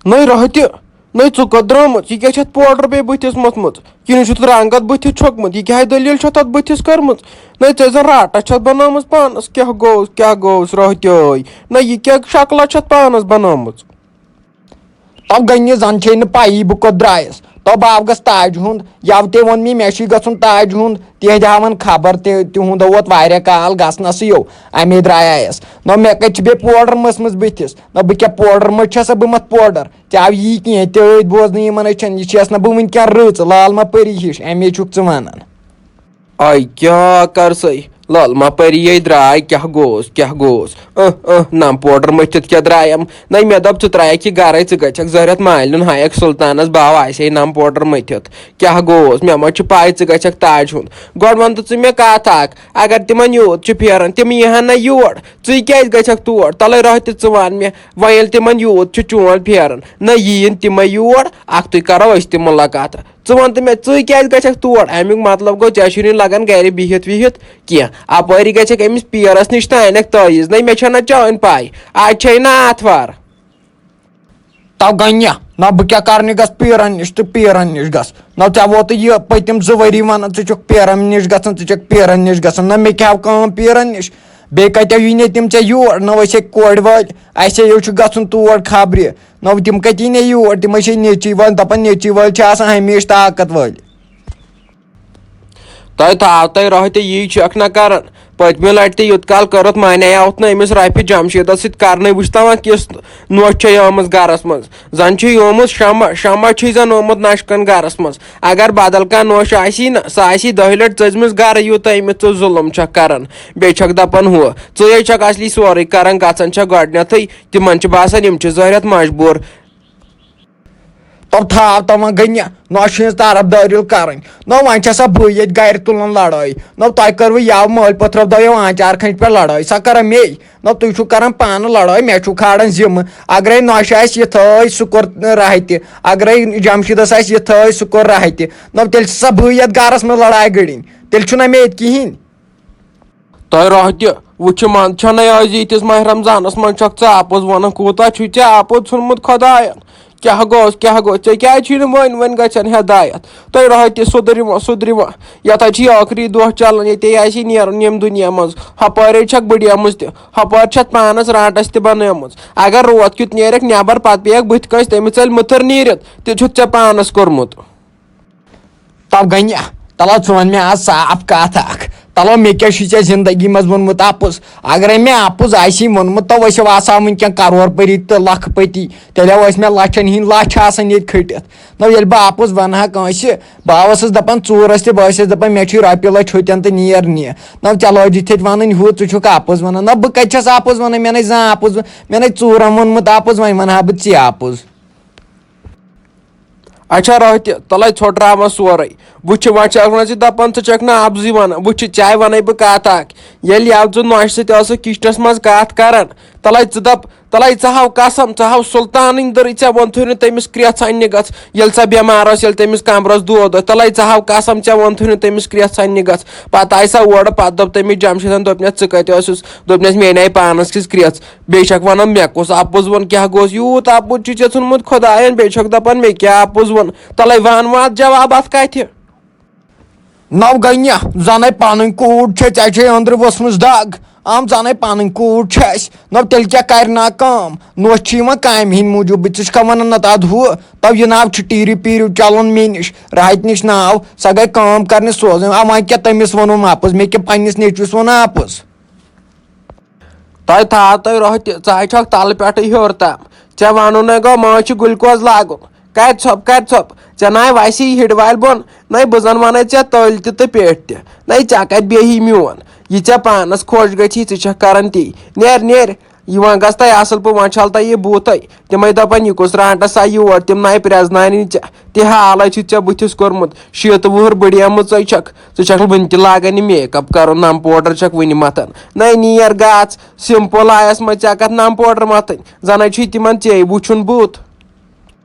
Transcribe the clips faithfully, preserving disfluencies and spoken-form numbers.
نٔے راہتہِ، نٔے ژٕ کوٚت درٛامٕژ؟ یہِ کیٛاہ چھَتھ پوڈر بیٚیہِ بٕتھِس موٚتھمُت؟ کِنہٕ چھُتھ رنٛگت بٕتھِس چھوٚکمُت؟ یہِ کیٛاہ دٔلیٖل چھَتھ اَتھ بٕتھِس کٔرمٕژ؟ نٔے ژےٚ زَن راٹس چھَتھ بنٲومٕژ پانَس۔ کیٛاہ گوٚوس، کیٛاہ گوٚوس راہتہِ؟ نہ، یہِ کیٛاہ شکلہ چھَتھ پانَس بنٲومٕژ؟ تو گٔنہِ زن چھے نہٕ پَیی بہٕ کوٚت درٛایس۔ تو بہٕ آو گژھ تاج ہُنٛد، یَوٕ تہِ ووٚن مےٚ، مےٚ چھُے گژھُن تاج ہُنٛد، تِہنٛدِ ہاوَن خبر تہِ، تِہُنٛد ووت واریاہ کال گژھنَسٕے یو، اَمے درٛایایس۔ نہ مےٚ کَتہِ چھِ بیٚیہِ پوڈر مٔژھمٕژ بٕتھِس؟ نہ بہٕ کیٛاہ پوڈر مٔتھۍ چھَسا بہٕ مَتھ پوڈر؟ ژےٚ آو یی کینٛہہ، تہِ ٲدۍ بوزنہٕ یِمن أچھن، یہِ چھَس نہ بہٕ وٕنہِ کینٛہہ رٕژ، لال ما پٔری ہِش، اَمے چھُکھ ژٕ وَنان۔ آے کیٛاہ کر سَے؟ لال ما پٔری یے درٛاے، کیٛاہ گوٚوس، کیٛاہ گوٚوس؟ اہ، اہ، نم پوڈر مٔتھِتھ کیٛاہ درٛایم؟ نَے مےٚ دوٚپ ژٕ ترٛایَکھ یہِ گرَے، ژٕ گژھکھ زہرٮ۪تھ مالِنُن ہایَکھ سُلطانَس، بہٕ آو آسے نم پوڈر مٔتھِتھ۔ کیٛاہ گوٚوس؟ مےٚ ما چھُ پَے ژٕ گژھکھ تاج ہُنٛد۔ گۄڈٕ وَن تہٕ ژٕ مےٚ کَتھ اَکھ، اگر تِمن یوٗت چھُ پھیران، تِم یِہَن نہ یور، ژٕے کیٛازِ گژھکھ تور؟ تَلَے راہتہِ ژٕ وَن مےٚ، وۄنۍ ییٚلہِ تِمن یوٗت چھُ چون پھیران، نہ یِیِن تِمے یور، اَکھتُے کَرو أسۍ تہِ مُلاقات۔ ژٕ وَن تہٕ مےٚ، ژٕے کیٛازِ گژھکھ تور؟ اَمیُک مطلب گوٚو، ژےٚ چھُے نہٕ لَگان گَرِ بِہِتھ وِہِتھ کینٛہہ۔ اَپٲری گژھکھ أمِس پیٖرَس نِش تہٕ اَنَکھ تٲویٖز۔ نَے، مےٚ چھَنہ چٲنۍ پَے، آز چھے نہ آتھوار۔ تو گٔنیہ، نہ بہٕ کیٛاہ کَرنہِ گژھٕ پیٖرَن نِش تہٕ پیٖرَن نِش گژھٕ؟ نہ ژےٚ ووتُے یہِ پٔتِم زٕ ؤری وَنان، ژٕ چھُکھ پیٖرَن نِش گژھان، ژٕ چھُکھ پیٖرَن نِش گژھان۔ نہ مےٚ کیٛاہ ہاو کٲم پیٖرَن نِش؟ بیٚیہِ کَتہِ یی نے تِم ژےٚ یور؟ نہ أسۍ ہے کورِ وٲلۍ، اَسہِ ہے یو چھُ گژھُن تور خبرِ۔ نہ تِم کَتہِ یی نے یور؟ تِم ہے چھِ نیٚچی وٲلۍ، دَپان نیٚچی وٲلۍ چھِ آسان ہمیشہِ طاقت وٲلۍ۔ تۄہہِ تھاو تۄہہِ راہتہِ یی چھَکھ نہ کران۔ پٔتمہِ لٹہِ تہِ یوٗت کال کٔرٕتھ، مانے آوُتھ نہٕ أمِس رفیع جمشیدس سۭتۍ کرنٕے۔ وٕچھ تاوان کِژھ نوٚش چھےٚ آمٕژ گرس منٛز۔ زن چھُ آمُت شمع، شمع چھُے زن آمُت نشہِ کن گرس منٛز۔ اگر بدل کانٛہہ نوٚش آسی نہ، سۄ آسی دٔہہِ لٹہِ ژٔجمٕژ گرٕ، یوٗتاہ أمِس ژٕ ظُلُم چھَکھ کران۔ بیٚیہِ چھَکھ دپان ہُہ، ژٕے چھَکھ اصلی سورُے کران، گژھان چھَکھ گۄڈٕنیتھٕے۔ تِمن چھُ باسان یِم چھِ زہرٮ۪تھ مجبوٗر۔ تِم تھاو تِمن گٔنہِ نوشہِ ہٕنٛز طرفدٲری کرٕنۍ۔ نہ وۄنۍ چھےٚ سۄ بٕے ییٚتہِ گرِ تُلان لڑٲے۔ نہ تۄہہِ کٔروٕ یَوٕ مٲلۍ پٔتھرو دۄیو آنچار کھنٛجہِ پٮ۪ٹھ لڑٲے، سۄ کٔرٕم مے۔ نہ تُہۍ چھِو کران پانہٕ لڑٲے، مےٚ چھِو کھالان ذمہٕ۔ اگرے نوشہِ آسہِ یہِ تھٲے، سُہ کوٚر راحتہِ۔ اگرے جمشیدس آسہِ یہِ تھٲے، سُہ کوٚر راحتہِ۔ نہ تیٚلہِ چھِ سۄ بٕے یتھ گرس منٛز لڑایہِ گٔڑِنۍ، تیٚلہِ چھُنہ مےٚ ییٚتہِ کِہیٖنۍ۔ تۄہہِ راہتہِ، وٕچھِ منٛز چھَنَے آز ییٖتِس ماہِ رمضانَس منٛز چھَکھ ژٕ اَپُز وَنان، کوٗتاہ چھُے ژےٚ اَپُز ژھُنمُت خۄدایَن؟ کیٛاہ گوٚوس، کیٛاہ گوٚو؟ ژےٚ کیٛازِ چھُے نہٕ وۄنۍ، وۄنۍ گژھن ہدایت؟ تۄہہِ راہتہِ، سُدرِ وۄنۍ، سُدرِ وۄنۍ۔ یَتھ حظ چھِ یہِ ٲخری دۄہ چلان، ییٚتے آسی نیرُن ییٚمہِ دُنیا منٛز۔ ہُپٲرۍ حظ چھَکھ بٕڈیمٕژ تہِ، ہُپٲرۍ چھَتھ پانَس رانٛٹَس تہِ بنٲومٕژ۔ اگر روتھ کیُتھ نیرَکھ نٮ۪بر، پَتہٕ پیٚیَکھ بٕتھِ کٲنٛسہِ، تٔمِس ژَلہِ مٕتھٕر نیٖرِتھ، تہِ چھُتھ ژےٚ پانَس کوٚرمُت۔ تَو گٔنہِ، تَلو ژٕ وَن مےٚ آز صاف کَتھ اَکھ۔ تَلو مےٚ کیٛاہ چھُے ژےٚ زِندگی منٛز ووٚنمُت اَپُز؟ اگرے مےٚ اَپُز آسی ووٚنمُت، تَو ٲسِو آسان وٕنکٮ۪ن کَرور پٔری تہٕ لَکھٕ پٔتی۔ تیٚلہِ ٲسۍ مےٚ لَچھَن ہِنٛدۍ لَچھ آسان ییٚتہِ کھٔٹِتھ۔ نہ ییٚلہِ بہٕ اَپُز وَنہٕ ہا کٲنٛسہِ، بہٕ آوسَس دَپان ژوٗرَس تہِ، بہٕ ٲسِس دَپان مےٚ چھُے رۄپیہِ لَچھ ہُتٮ۪ن تہٕ نیر نہِ۔ نہ ژےٚ لٲجِتھ ییٚتہِ وَنٕنۍ ہُہ، ژٕ چھُکھ اَپُز وَنان۔ نہ بہٕ کَتہِ چھَس اَپُز وَنان؟ مےٚ نَے زانٛہہ اَپُز، مےٚ نَے ژوٗرَن ووٚنمُت اَپُز، وۄنۍ وَنہٕ ہا بہٕ ژےٚ اَپُز۔ اچھا راہتہِ، تَلَے ژھۄٹراوان سورُے۔ وٕچھِ، وۄنۍ چھِ اَتھ منٛز یہِ دَپان، ژٕ چھَکھ نہٕ اَپزٕے وَنان۔ وٕچھِ، چاے وَنَے بہٕ کَتھ اَکھ۔ ییٚلہِ یَوٕ ژٕ نوشہِ سۭتۍ ٲسٕکھ کِچنَس منٛز کَتھ کَران، تَلَے ژٕ دَپ، تَلَے ژٕ ہاو قسم، ژٕ ہاو سُلطانٕنۍ دٔرٕے، ژےٚ ووٚنتھٕے نہٕ تٔمِس کرٛٮ۪ژھ اَننہِ گژھ۔ ییٚلہِ سۄ بٮ۪مار ٲس، ییٚلہِ تٔمِس کَمرَس دود اوس، تَلَے ژٕ ہاو قسم، ژےٚ ووٚنتھٕے نہٕ تٔمِس کرٛٮ۪ژھ اَننہِ گژھ۔ پَتہٕ آیہِ سۄ اورٕ، پَتہٕ دوٚپ تٔمِس جمشیٖدَن، دوٚپنَس، "ژٕ کَتہِ ٲسٕس؟" دوٚپنَس، "مےٚ اَنے پانَس کِژھ کرٛٮ۪ژھ۔" بیٚیہِ چھَکھ وَنان، "مےٚ کُس اَپُز ووٚن، کیٛاہ گوٚوس؟ یوٗت اَپُز چھُے ژےٚ ژھُنمُت خۄدایَن؟" بیٚیہِ چھَکھ دَپان، "مےٚ کیٛاہ اَپُز ووٚن؟" تَلَے وَن واتھ جواب اَتھ کَتھِ۔ نَو گٔنیہ، زَنَے پَنٕنۍ کوٗر چھےٚ، ژےٚ چھے أنٛدرٕ ؤژھمٕژ دَگ۔ اَم زَنَے پَنٕنۍ کوٗر چھےٚ اَسہِ۔ نَو تیٚلہِ کیٛاہ کَرِ نا کٲم؟ نوٚش چھِ یِوان کامہِ ہِنٛدۍ موٗجوٗب۔ بہٕ ژٕ چھُکھا وَنان نَتہٕ اَدٕ ہُہ؟ تَو یہِ ناو چھُ ٹیٖرِ پیٖرِو چَلُن مےٚ نِش، راحتہِ نِش ناو۔ سۄ گٔے کٲم کَرنہِ سوزٕنۍ۔ اَ، وۄنۍ کیٛاہ تٔمِس ووٚنُم اَپُز؟ مےٚ کیٛاہ پنٛنِس نیٚچوِس ووٚن اَپُز؟ تۄہہِ تھاو تۄہہِ روٚہ تہِ، ژٕ ہاے چھکھ تلہٕ پٮ۪ٹھٕ ہیوٚر تام۔ ژےٚ ونُن ہے گوٚو، مٲنٛچھ چھِ گلوکوز لاگُن۔ کرِ ژھۄپ، کرِ ژھۄپ۔ ژےٚ ناے وسی ہِڑ والہِ بۄن، نَے بہٕ زن ونَے ژےٚ تٔلۍ تہِ تہٕ پیٹھ تہِ۔ نَے ژےٚ کتہِ بیہی میون؟ یہِ ژےٚ پانس خۄش گژھی، ژٕ چھکھ کران تی۔ نیر، نیر۔ یہِ وۄنۍ گژھ تۄہہِ اصل پٲٹھۍ، وۄنۍ چھل تۄہہِ یہِ بوٗتھے۔ تِمے دپان، یہِ کُس رانٹس آیہِ یور، تِم ناے پرٛزناونہِ ژےٚ۔ تہِ حالے چھُ ژےٚ بٕتھِس کوٚرمُت، شیٖتہٕ وُہُر بٕڑیمٕژے چھکھ۔ ژٕ چھکھ وٕنہِ تہِ لاگان یہِ میک اپ کرُن، نم پوڈر چھکھ وٕنہِ متھان۔ نَے نیر گژھ، سمپل آیس منٛز ژےٚ کتھ نم پوڈر متھٕنۍ؟ زنے چھُے تِمن ژے وٕچھُن بُتھ۔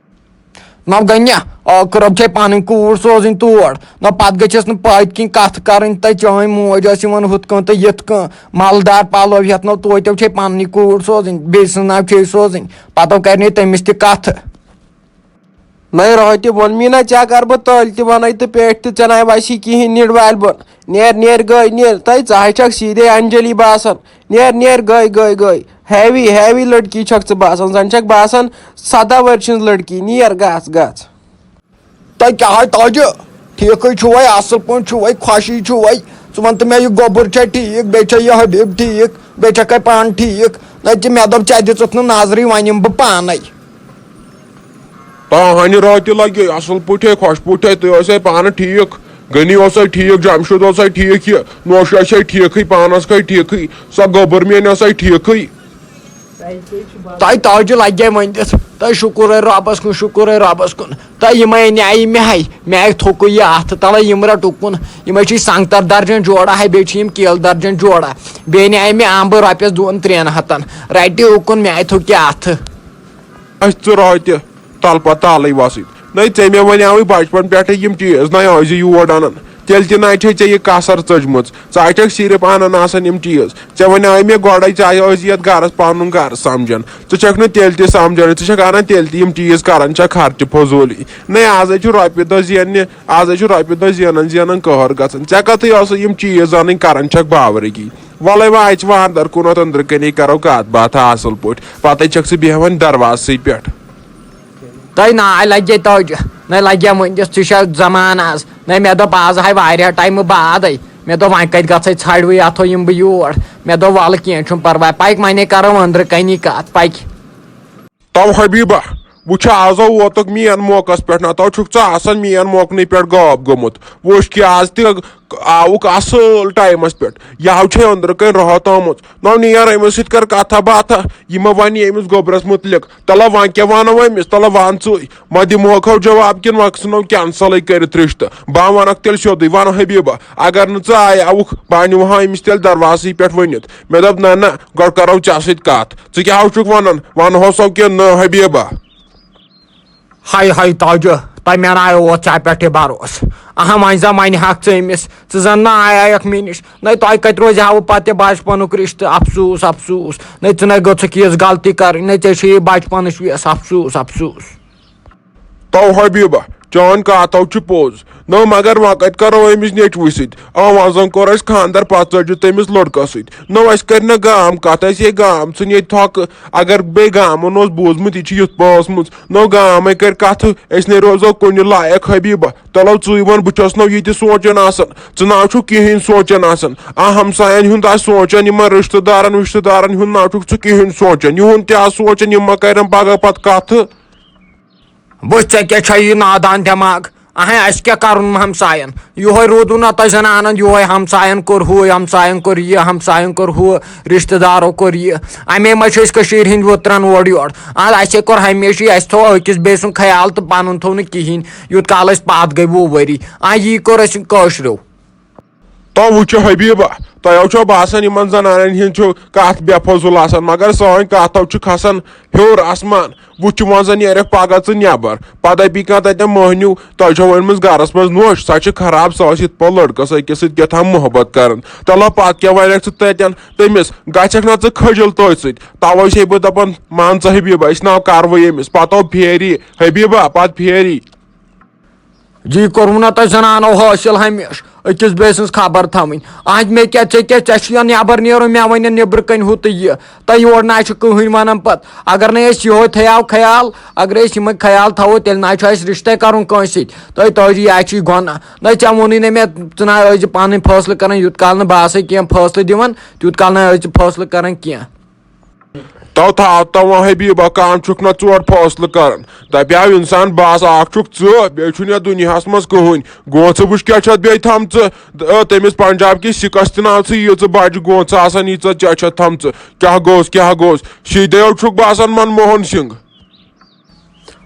نہ گٔنیہ، ٲخٕر چھے پنٕنۍ کوٗر سوزٕنۍ تور۔ نہ پتہٕ گٔژھِس نہٕ پتہٕ کِنۍ کتھ کرٕنۍ تہٕ چٲنۍ موج ٲس یِوان ہُتھ کٔنۍ تہٕ یِتھ کٔنۍ، ملدار پلو ہٮ۪تھ نہ توتہِ چھے پننی کوٗر سوزٕنۍ، بیٚیہِ سٕنٛز نہ چھے سوزٕنۍ۔ پتہٕ کرِ نے تٔمِس تہِ کتھٕ۔ نَے راتہِ ووٚن مےٚ نا، ژےٚ کَرٕ بہٕ تٔلۍ تہِ وَنَے تہٕ پٮ۪ٹھ تہِ، ژےٚ نَے وَسی کِہیٖنۍ، نِر والہِ بۄن۔ نیر، نیر، گٔے نیر، تۄہہِ ژٕ ہاے چھَکھ سیٖدھے انجلی باسان۔ نیر، نیر، گٔے، گٔے، گٔے۔ ہیوی، ہیوی لڑکی چھَکھ ژٕ باسان، زَن چھَکھ باسان سَداہ ؤرۍ سٕنٛز لڑکی۔ نیر، گژھ، گژھ۔ تۄہہِ کیٛاہ ہاے تاجہِ؟ ٹھیٖکٕے چھُوَے، اَصٕل پٲٹھۍ چھُوَے، خۄشی چھُوَے؟ ژٕ وَن تہٕ مےٚ، یہِ گوٚبُر چھا ٹھیٖک؟ بیٚیہِ چھا یہِ حبیٖب ٹھیٖک؟ بیٚیہِ چھا کَے پانہٕ ٹھیٖک؟ نَتہٕ ژےٚ مےٚ دوٚپ، ژےٚ دِژٕتھ نہٕ نظرٕے، وۄنۍ یِمہٕ بہٕ پانَے۔ تہٕ ہنہِ راتہِ لگے اصل پٲٹھۍ، خۄش پٲٹھۍ، تُہۍ ٲسے پانہٕ ٹھیٖک، غنی اوسے ٹھیٖک، جمشید اوسے ٹھیٖک، یہِ نوش آسے ٹھیٖکھٕے، پانس کھے ٹھیٖکھٕے، سۄ گوٚبُر میٲنۍ ٲسے ٹھیٖکھٕے۔ تۄہہِ تاجہِ لگے ؤنِتھ، تۄہہِ شُکُر ہے رۄبس کُن، شُکُر ہے رۄبس کُن۔ تۄہہِ یِمے نیایہِ مےٚ ہے، مےٚ ہے تھوٚکُے یہِ اتھٕ تلے، یِم رٹ اُکُن۔ یِمے چھِ سنگتر درجن جوڑا ہے، بیٚیہِ چھِ یِم کیلہٕ درجن جوڑا۔ بیٚیہِ نیایہِ مےٚ امبہٕ رۄپیس دۄن ترٛٮ۪ن ہتن، رٹہِ اُکُن، مےٚ ہے تھوٚکہِ اتھٕ۔ اَسہِ ژٕ راتہِ تلہٕ پتہٕ تالٕے وسٕنۍ۔ نَے ژےٚ مےٚ وَنیٛاوٕے بچپن پٮ۪ٹھَے یِم چیٖز نَے ٲسۍ زِ یور اَنان۔ تیٚلہِ تہِ نَے چھے ژےٚ یہِ کثر ژٔجمٕژ۔ ژٕ ہا چھَکھ صرف اَنان آسان یِم چیٖز۔ ژےٚ وَنیٛاوٕے مےٚ گۄڈَے، ژےٚ ٲسۍ یَتھ گَرَس پَنُن گَرٕ سَمجھان۔ ژٕ چھَکھ نہٕ تیٚلہِ تہِ سَمجھان، ژٕ چھَکھ اَنان تیٚلہِ تہِ یِم چیٖز، کَران چھَکھ خرچہِ فضوٗلی۔ نَے آزَے چھُ رۄپیہِ دَہ زیننہِ، آزَے چھُ رۄپیہِ دَہ زینان زینان قہر گژھان۔ ژےٚ کَتھٕے ٲسٕے یِم چیٖز اَنٕنۍ، کَران چھَکھ باورٕگی۔ وَلَے وۄنۍ اَژِ وۄنۍ اَندَر کُنَتھ، أنٛدرٕ کَنے کَرو کَتھ باتھا اَصٕل پٲٹھۍ۔ پَتَے چھَکھ ژٕ بیٚہوان دروازسٕے پٮ۪ٹھ۔ تۄہہِ ناے لگے توجہ، نَے لگے ؤنِتھ، ژٕ چھَکھ زمانہٕ آز۔ نَے مےٚ دوٚپ آز ہاے واریاہ ٹایمہٕ بعدَے۔ مےٚ دوٚپ وۄنۍ کَتہِ گژھَے، ژھانٛڈوٕے اَتھو یِمہٕ بہٕ یور۔ مےٚ دوٚپ وَلہٕ کینٛہہ چھُنہٕ پَرواے، پَکہِ وۄنۍ کَرو أنٛدرٕ کَنی کَتھ، پَکہِ۔ تو حبیبہ، وٕچھ آز اوتُک مین موقعس پٮ۪ٹھ، نَتہٕ چھُکھ ژٕ آسان مین موقعنٕے پٮ۪ٹھ غٲب گوٚمُت۔ وٕچھ کہِ آز تہِ آوُکھ اصل ٹایمس پٮ۪ٹھ۔ یہِ ہاو چھے أنٛدرٕ کَنۍ راحت آمٕژ۔ نو نیر أمِس سۭتۍ کر کتھا باتھا۔ یہِ مہ ونہِ أمِس گوٚبرس مُتعلق۔ تلہ وۄنۍ کیٛاہ ونو أمِس؟ تلہ ون ژٕے۔ مہ دِمہوکھ ہو جواب کِنہٕ وۄنۍ ژھٕنو کینسلٕے کٔرِتھ رشتہٕ۔ بہٕ ونکھ تیٚلہِ سیوٚدُے، ون حبیبہ، اگر نہٕ ژٕ آے آوُکھ، بہٕ انِوہا أمِس تیٚلہِ دروازسٕے پٮ۪ٹھ ؤنِتھ۔ مےٚ دوٚپ، نہ نہ، گۄڈٕ کرو ژےٚ سۭتۍ کتھ۔ ژٕ کیٛاہ ہو چھُکھ ونان؟ ونہوسو کِنہٕ نہ حبیبہ؟ ہاے ہاے تاجہ، تۄہہِ مےٚ ناے اوس ژےٚ پٮ۪ٹھ یہِ بروسہٕ۔ اہم وۄنۍ زن ونہِ ہاکھ ژٕ أمِس، ژٕ زن نہ آیکھ مےٚ نِش۔ نَے تۄہہِ کتہِ روزِ ہاوٕ پتہٕ تہِ بچپنُک رشتہٕ؟ افسوٗس، افسوٗس۔ نَے ژٕ نَے گٔژھکھ یِژھ غلطی کرٕنۍ، نَے ژےٚ چھے یہِ بچپنٕچ ویس۔ افسوٗس، افسوٗس۔ تو حبیبہ، چٲنۍ کتھ ہو چھِ پوٚز۔ نہ مگر وۄنۍ کتہِ کرو أمِس نیٚچوِ سۭتۍ؟ آ، وۄنۍ زن کوٚر اَسہِ خانٛدر، پتہٕ ژٔج یہِ تٔمِس لڑکس سۭتۍ۔ نہ اَسہِ کرِ نہ گام کتھ، اَسہِ ہے گام ژھٕنۍ ییٚتہِ تھۄکہٕ۔ اگر بیٚیہِ گامن اوس بوٗزمُت یہِ چھِ یُتھ پٲسمٕژ، نہ گامے کرِ کتھٕ، أسۍ نے روزو کُنہِ لایق حبیبہ۔ تلو ژٕے وَن، بہٕ چھُس نہٕ یہِ تہِ سونٛچان آسان۔ ژٕ نہ چھُکھ کِہیٖنۍ سونٛچان آسان۔ آ، ہمساین ہُنٛد آسہِ سونٛچان، یِمن رِشتہٕ دارن وِشتہٕ دارن ہُنٛد نہ چھُکھ ژٕ کِہیٖنۍ سونٛچان۔ یِہُنٛد تہِ آسہِ سونٛچان، یِم ما کرن پگاہ پتہٕ کتھٕ۔ وٕچھ ژےٚ کیٛاہ چھےٚ یہِ نادان دٮ۪ماغ؟ اہے، اَسہِ کیٛاہ کرُن ہمساین؟ یِہوے روٗدوٕ نا تۄہہِ زنانن، یِہوے ہمساین کوٚر ہُہ، ہمساین کوٚر یہِ، ہمساین کوٚر ہُہ، رِشتہٕ دارو کوٚر یہِ۔ امے ما چھِ أسۍ کٔشیٖرِ ہِنٛدۍ وُتران اورٕ یورٕ؟ اہن، اَسے کوٚر ہمیشہِ، اَسہِ تھوٚو أکِس بیٚیہِ سُنٛد خیال تہٕ پنُن تھوٚو نہٕ کِہیٖنۍ، یوٗت کال أسۍ پتھ گٔے وُہ ؤری۔ آ، یی کوٚر اَسہِ کٲشریو۔ تو وٕچھِو حبیبہ، تۄہہِ چھو باسان یِمن زنانن ہِنٛز چھُ کتھ بے فضول آسان، مگر سٲنۍ کتھ تو چھِ کھسان ہیوٚر آسمان۔ وٕچھ وۄنۍ زن نیرکھ پگاہ ژٕ نٮ۪بر، پتہٕ دپی کانٛہہ تتٮ۪ن مٔہنیو، تۄہہِ چھو أنمٕژ گرس منٛز نوٚش، سۄ چھِ خراب، سۄ ٲس یِتھ پٲٹھۍ لڑکس أکِس سۭتۍ کیٛاہ تام محبت کران۔ تلہ پتہٕ کیٛاہ ونکھ ژٕ تتٮ۪ن تٔمِس؟ گژھکھ نہ ژٕ کھٔجل تٔتھۍ سۭتۍ۔ توے چھے بہٕ دپان، مان ژٕ حبیبہ، أسۍ ناو کروٲے أمِس، پتہٕ آو پھیری حبیبہ، پتہٕ پھیری۔ جی کوٚروٕ نا تۄہہِ زنانو حٲصِل ہمیشہٕ أکِس بیٚیہِ سٕنٛز خبر تھاوٕنۍ؟ اَتھ مےٚ کیٛاہ، ژےٚ کیٛاہ، ژےٚ چھُے یا نٮ۪بر نیرُن، مےٚ وَنہِ نٮ۪برٕ کَنۍ ہُہ تہٕ یہِ۔ تۄہہِ یورٕ نہ چھُ کٕہٕنۍ وَنان پَتہٕ۔ اگر نہٕ أسۍ یِہوٚے تھٲیو خیال، اگر أسۍ یِمَے خیال تھاوو، تیٚلہِ نہ چھُ اَسہِ رِشتے کَرُن کٲنٛسہِ سۭتۍ۔ تۄہہِ تٲجی اَسہِ چھُے گۄناہ۔ نہ ژےٚ ووٚنُے نہ مےٚ، ژٕ نہ ٲسۍ زِ پَنٕنۍ فٲصلہٕ کَران، یوٗت کال نہٕ بہٕ آسَے کینٛہہ فٲصلہٕ دِوان، تیوٗت کال نہ ٲسۍ زِ فٲصلہٕ کَران کینٛہہ۔ تو تھاو تو وۄنۍ حبیبہ، کانٛہہ چھُکھ نہ ژور فٲصلہٕ کران۔ دپیاو انسان، بس اکھ چھُکھ ژٕ، بیٚیہِ چھُنہٕ یتھ دُنیاہس منٛز کٕہٕنۍ۔ گونٛژھٕ وٕچھ کیٛاہ چھتھ بیٚیہِ تھٲمژٕ۔ تہٕ تٔمِس پنجاب کِس سِکس تہِ نہ ژٕ ییٖژٕ بجہِ گونٛژھٕ آسان، ییٖژاہ ژےٚ چھتھ تھٲمژٕ۔ کیٛاہ گوٚوس، کیٛاہ گوٚوس؟ شیٖدیو چھُکھ باسان منموہن سنگھ۔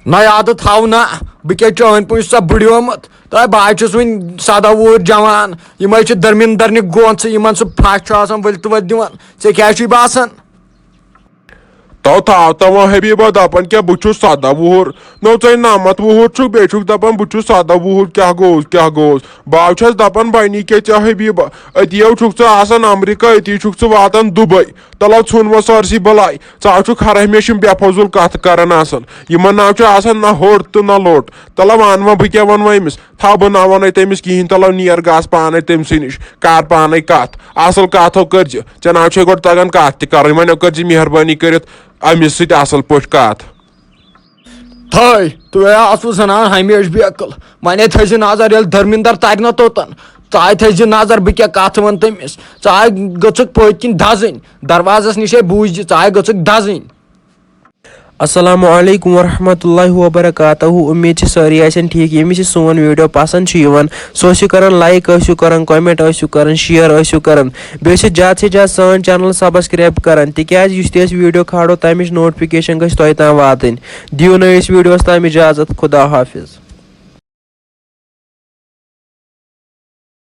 نہ یادٕ تھاو نہ، بہٕ کیٛاہ چٲنۍ پٲٹھۍ چھُسا بٕڑیومُت؟ تہٕ بہٕ حظ چھُس وُنہِ سداہ وُہُر جوان۔ یِمے چھِ دٔرمِنۍ دٔرنہِ گونٛژھٕ، یِمن سُہ پھش چھُ آسان ؤلۍ تہٕ ؤلۍ دِوان۔ ژےٚ کیٛاہ چھُے باسان؟ او تھاو تاوان حبیبہ دپان کیٛاہ بہٕ چھُس سدہ وُہُر؟ نو ژے نمتھ وُہُر چھُکھ، بیٚیہِ چھُکھ دپان بہٕ چھُس سدہ وُہُر، کیٛاہ گوٚوُس، کیٛاہ گوٚوُس؟ بہٕ ہا چھَس دپان بنی کیٛاہ ژےٚ حبیبہ؟ أتی ہو چھُکھ ژٕ آسان امریکہ، أتی چھُکھ ژٕ واتان دُبے۔ تلو ژھُن وۄنۍ سٲرسٕے بلاے، ژٕ ہا چھُکھ ہر ہمیشہِ یِم بے فضوٗل کتھٕ کران آسان۔ یِمن نہ چھُ آسان نہ ہوٚٹ تہٕ نہ لوٚٹ۔ تلو وَن وۄنۍ بہٕ کیٛاہ وَنہٕ وۄنۍ أمِس؟ تھاو بہٕ نہ وَنے تٔمِس کِہیٖنۍ، تلو نیر گژھ پانے تٔمۍ سٕے نِش، کر پانے کتھ، اصل کتھ ہو کٔرزِ۔ ژےٚ نہ چھے گۄڈٕ تگان کتھ تہِ کرٕنۍ، وۄنۍ ہو کٔرزِ مہربٲنی کٔرِتھ أمِس سۭتۍ اصل پٲٹھۍ کتھ۔ تھٲے، تُہۍ آسوٕ زنان ہمیشہِ بیقل۔ وۄنۍ تھٲیزِ نظر ییٚلہِ دھرمِندر ترِ نہ توٚتن۔ ژاے تھٲیزِ نظر بہٕ کیٛاہ کتھ ونہٕ تٔمِس۔ ژاے گٔژھٕکھ پٔتۍ کِنۍ دزٕنۍ۔ دروازس نِشے بوٗزِ، ژاے گٔژھٕکھ دزٕنۍ۔ السلام علیکم ورحمۃ اللہ وبرکاتہ۔ امید چھِ سٲری آسن ٹھیٖک۔ ییٚمِس یہِ سون ویٖڈیو پسنٛد چھُ یِوان، سُہ ٲسِو کران لایک، ٲسِو کران کمنٹ، ٲسِو کران شیئر، ٲسِو کران۔ بیٚیہِ ٲسِو زیادٕ سے زیادٕ سٲنۍ چینل سبسکرائب کران، تِکیازِ یُس تہِ أسۍ ویٖڈیو کھالو تَمِچ نوٹفکیشن گژھِ تۄہہِ تام واتٕنۍ۔ دِیِو نٔیِس ویٖڈیوَس تام اجازت۔ خدا حافظ۔